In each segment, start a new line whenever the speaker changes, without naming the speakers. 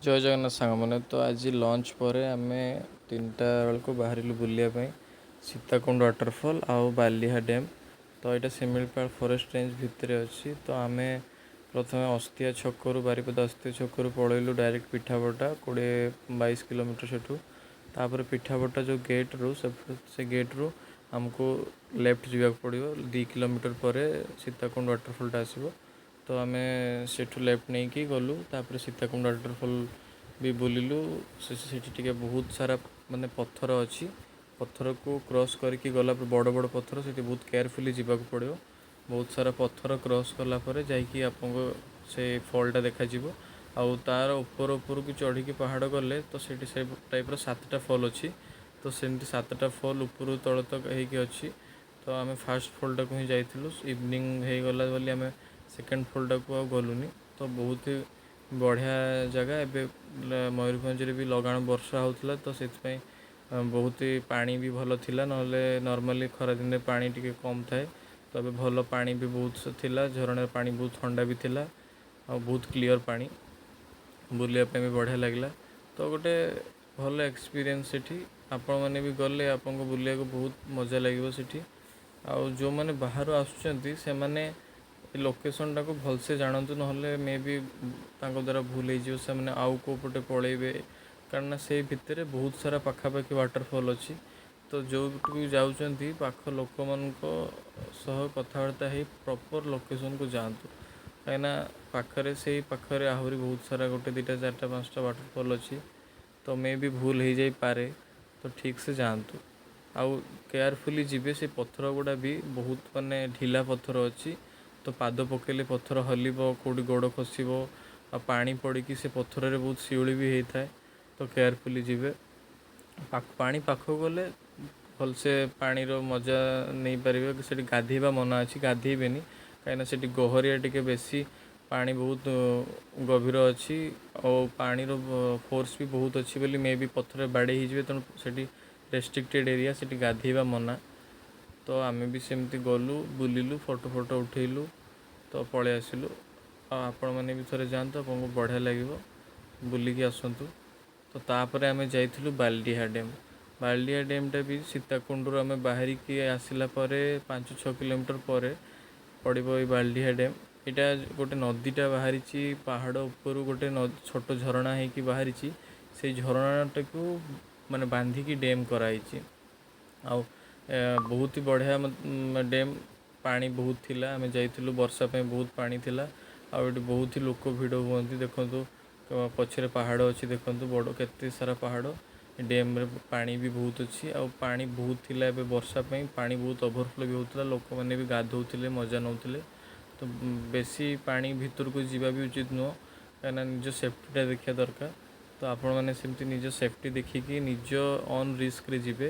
ଜୟ ଜଗନ୍ନାଥ ସାଙ୍ଗମାନେ। ତ ଆଜି ଲଞ୍ଚ ପରେ ଆମେ 3ଟା ବେଳକୁ ବାହାରିଲୁ ବୁଲିବା ପାଇଁ ସୀତାକୁଣ୍ଡ ୱାଟରଫଲ୍ ଆଉ ବାଲିହା ଡ୍ୟାମ୍। ତ ଏଇଟା ଶିମିଳିପାଳ ଫରେଷ୍ଟ ରେଞ୍ଜ ଭିତରେ ଅଛି। ତ ଆମେ ପ୍ରଥମେ ଅସ୍ତିଆ ଛକରୁ, ବାରିପଦା ଅସ୍ତିଆ ଛକରୁ ପଳେଇଲୁ ଡାଇରେକ୍ଟ ପିଠାପଟା, 20-22 କିଲୋମିଟର ସେଠୁ। ତାପରେ ପିଠାପଟା ଯେଉଁ ଗେଟ୍ରୁ, ସେ ଗେଟ୍ରୁ ଆମକୁ ଲେଫ୍ଟ ଯିବାକୁ ପଡ଼ିବ। 2 କିଲୋମିଟର ପରେ ସୀତାକୁଣ୍ଡ ୱାଟରଫଲ୍ଟା ଆସିବ। ତ ଆମେ ସେଠୁ ଲେଫ୍ଟ ନେଇକି ଗଲୁ। ତାପରେ ସୀତାକୁଣ୍ଡ ୱାଟରଫଲ୍ ବି ବୁଲିଲୁ। ସେଠି ଟିକେ ବହୁତ ସାରା ମାନେ ପଥର ଅଛି। ପଥରକୁ କ୍ରସ୍ କରିକି ଗଲା ପରେ, ବଡ଼ ବଡ଼ ପଥର, ସେଠି ବହୁତ କେୟାରଫୁଲି ଯିବାକୁ ପଡ଼ିବ। ବହୁତ ସାରା ପଥର କ୍ରସ୍ କଲା ପରେ ଯାଇକି ଆପଣଙ୍କୁ ସେ ଫଲ୍ଟା ଦେଖାଯିବ। ଆଉ ତାର ଉପର ଉପରକୁ ଚଢ଼ିକି ପାହାଡ଼ ଗଲେ ତ ସେଠି ସେ ଟାଇପ୍ର ସାତଟା ଫଲ୍ ଅଛି। ତ ସେମିତି ସାତଟା ଫଲ୍ ଉପରୁ ତଳ ତକ ହେଇକି ଅଛି। ତ ଆମେ ଫାର୍ଷ୍ଟ ଫଲ୍ଟାକୁ ହିଁ ଯାଇଥିଲୁ। ଇଭିନିଂ ହେଇଗଲା ବୋଲି ଆମେ ସେକେଣ୍ଡ ଫଲ୍ଟାକୁ ଆଉ ଗଲୁନି। ତ ବହୁତ ହି ବଢ଼ିଆ ଜାଗା। ଏବେ ମୟୂରଭଞ୍ଜରେ ବି ଲଗାଣ ବର୍ଷା ହେଉଥିଲା, ତ ସେଥିପାଇଁ ବହୁତ ହି ପାଣି ବି ଭଲ ଥିଲା। ନହେଲେ ନର୍ମାଲି ଖରାଦିନେ ପାଣି ଟିକେ କମ୍ ଥାଏ। ତ ଏବେ ଭଲ ପାଣି ବି ବହୁତ ଥିଲା। ଝରଣାର ପାଣି ବହୁତ ଥଣ୍ଡା ବି ଥିଲା ଆଉ ବହୁତ କ୍ଲିଅର୍ ପାଣି। ବୁଲିବା ପାଇଁ ବି ବଢ଼ିଆ ଲାଗିଲା। ତ ଗୋଟେ ଭଲ ଏକ୍ସପିରିଏନ୍ସ ସେଠି। ଆପଣମାନେ ବି ଗଲେ ଆପଣଙ୍କୁ ବୁଲିବାକୁ ବହୁତ ମଜା ଲାଗିବ ସେଠି। ଆଉ ଯେଉଁମାନେ ବାହାରୁ ଆସୁଛନ୍ତି, ସେମାନେ ଏ ଲୋକେସନ୍ଟାକୁ ଭଲସେ ଜାଣନ୍ତୁ, ନହେଲେ ମେ ବି ତାଙ୍କ ଦ୍ୱାରା ଭୁଲ ହେଇଯିବ, ସେମାନେ ଆଉ କେଉଁ ପଟେ ପଳେଇବେ। କାରଣ ନା ସେଇ ଭିତରେ ବହୁତ ସାରା ପାଖାପାଖି ୱାଟରଫଲ୍ ଅଛି। ତ ଯେଉଁଠିକୁ ଯାଉଛନ୍ତି, ପାଖ ଲୋକମାନଙ୍କ ସହ କଥାବାର୍ତ୍ତା ହେଇ ପ୍ରପର୍ ଲୋକେସନ୍କୁ ଯାଆନ୍ତୁ। କାହିଁକିନା ପାଖରେ, ସେଇ ପାଖରେ ଆହୁରି ବହୁତ ସାରା ଗୋଟେ, ଦୁଇଟା, ଚାରିଟା, ପାଞ୍ଚଟା ୱାଟରଫଲ୍ ଅଛି। ତ ମେ ବି ଭୁଲ ହେଇଯାଇପାରେ। ତ ଠିକ୍ସେ ଯାଆନ୍ତୁ ଆଉ କେୟାରଫୁଲି ଯିବେ। ସେ ପଥର ଗୁଡ଼ା ବି ବହୁତ ମାନେ ଢିଲା ପଥର ଅଛି। ତ ପାଦ ପକେଇଲେ ପଥର ହଲିବ, କେଉଁଠି ଗୋଡ଼ ଖସିବ। ଆଉ ପାଣି ପଡ଼ିକି ସେ ପଥରରେ ବହୁତ ଶିଉଳି ବି ହେଇଥାଏ। ତ କେୟାରଫୁଲି ଯିବେ। ପାଣି ପାଖକୁ ଗଲେ ଭଲସେ ପାଣିର ମଜା ନେଇପାରିବେ। ସେଠି ଗାଧେଇବା ମନା ଅଛି, ଗାଧେଇବେନି। କାହିଁକିନା ସେଠି ଗହରିଆ ଟିକେ ବେଶୀ, ପାଣି ବହୁତ ଗଭୀର ଅଛି ଆଉ ପାଣିର ଫୋର୍ସ ବି ବହୁତ ଅଛି ବୋଲି ମେ ବି ପଥରରେ ବାଡ଼େଇ ହେଇଯିବେ। ତେଣୁ ସେଠି ରେଷ୍ଟ୍ରିକ୍ଟେଡ଼ ଏରିଆ, ସେଠି ଗାଧେଇବା ମନା। ତ ଆମେ ବି ସେମିତି ଗଲୁ, ବୁଲିଲୁ, ଫଟୋ ଫଟୋ ଉଠେଇଲୁ, ତ ପଳେଇ ଆସିଲୁ। ଆଉ ଆପଣମାନେ ବି ଥରେ ଯାଆନ୍ତୁ, ଆପଣଙ୍କୁ ବଢ଼ିଆ ଲାଗିବ, ବୁଲିକି ଆସନ୍ତୁ। ତ ତାପରେ ଆମେ ଯାଇଥିଲୁ ବାଲିଡିହା ଡ୍ୟାମ୍। ବାଲିଡିହା ଡ୍ୟାମ୍ଟା ବି ସୀତାକୁଣ୍ଡରୁ ଆମେ ବାହାରିକି ଆସିଲା ପରେ 5-6 କିଲୋମିଟର ପରେ ପଡ଼ିବ ଏଇ ବାଲିଡିହା ଡ୍ୟାମ୍। ଏଇଟା ଗୋଟେ ନଦୀଟା ବାହାରିଛି ପାହାଡ଼ ଉପରୁ, ଗୋଟେ ଛୋଟ ଝରଣା ହେଇକି ବାହାରିଛି। ସେଇ ଝରଣାଟାକୁ ମାନେ ବାନ୍ଧିକି ଡ୍ୟାମ୍ କରାହେଇଛି। ଆଉ ବହୁତ ହି ବଢ଼ିଆ ଡ୍ୟାମ୍। ପାଣି ବହୁତ ଥିଲା। ଆମେ ଯାଇଥିଲୁ, ବର୍ଷା ପାଇଁ ବହୁତ ପାଣି ଥିଲା। ଆଉ ଏଠି ବହୁତ ହି ଲୋକ ଭିଡ଼ ହୁଅନ୍ତି। ଦେଖନ୍ତୁ, ପଛରେ ପାହାଡ଼ ଅଛି। ଦେଖନ୍ତୁ, ବଡ଼ କେତେ ସାରା ପାହାଡ଼। ଡ୍ୟାମ୍ରେ ପାଣି ବି ବହୁତ ଅଛି ଆଉ ପାଣି ବହୁତ ଥିଲା। ଏବେ ବର୍ଷା ପାଇଁ ପାଣି ବହୁତ ଓଭରଫ୍ଲୋ ବି ହେଉଥିଲା। ଲୋକମାନେ ବି ଗାଧୋଉଥିଲେ, ମଜା ନେଉଥିଲେ। ତ ବେଶୀ ପାଣି ଭିତରକୁ ଯିବା ବି ଉଚିତ ନୁହଁ, କାହିଁକିନା ନିଜ ସେଫ୍ଟିଟା ଦେଖିବା ଦରକାର। ତ ଆପଣମାନେ ସେମିତି ନିଜ ସେଫ୍ଟି ଦେଖିକି ନିଜ ଓନ୍ ରିସ୍କରେ ଯିବେ।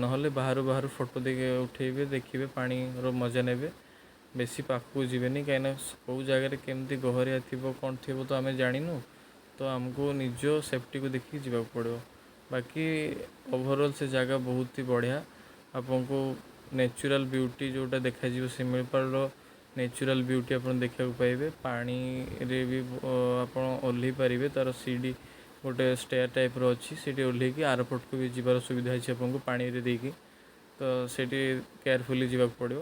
ନହେଲେ ବାହାରୁ ବାହାରୁ ଫଟୋ ଦେଇକି ଉଠେଇବେ, ଦେଖିବେ, ପାଣିର ମଜା ନେବେ। ବେଶୀ ପାଖକୁ ଯିବେନି, କାହିଁକିନା କେଉଁ ଜାଗାରେ କେମିତି ଗହରିଆ ଥିବ, କ'ଣ ଥିବ, ତ ଆମେ ଜାଣିନୁ। ତ ଆମକୁ ନିଜ ସେଫ୍ଟିକୁ ଦେଖିକି ଯିବାକୁ ପଡ଼ିବ। ବାକି ଓଭରଅଲ୍ ସେ ଜାଗା ବହୁତ ହି ବଢ଼ିଆ। ଆପଣଙ୍କୁ ନ୍ୟାଚୁରାଲ୍ ବିୟୁଟି ଯେଉଁଟା ଦେଖାଯିବ, ଶିମିଳିପାଳର ନ୍ୟାଚୁରାଲ୍ ବିୟୁଟି ଆପଣ ଦେଖିବାକୁ ପାଇବେ। ପାଣିରେ ବି ଆପଣ ଓହ୍ଲେଇ ପାରିବେ। ତା'ର ସିଡ଼ି ଗୋଟେ ଷ୍ଟେୟାର ଟାଇପ୍ର ଅଛି। ସେଇଠି ଓହ୍ଲେଇକି ଆରପଟକୁ ବି ଯିବାର ସୁବିଧା ଅଛି ଆପଣଙ୍କୁ ପାଣିରେ ଦେଇକି। ତ ସେଇଠି କେୟାରଫୁଲି ଯିବାକୁ ପଡ଼ିବ।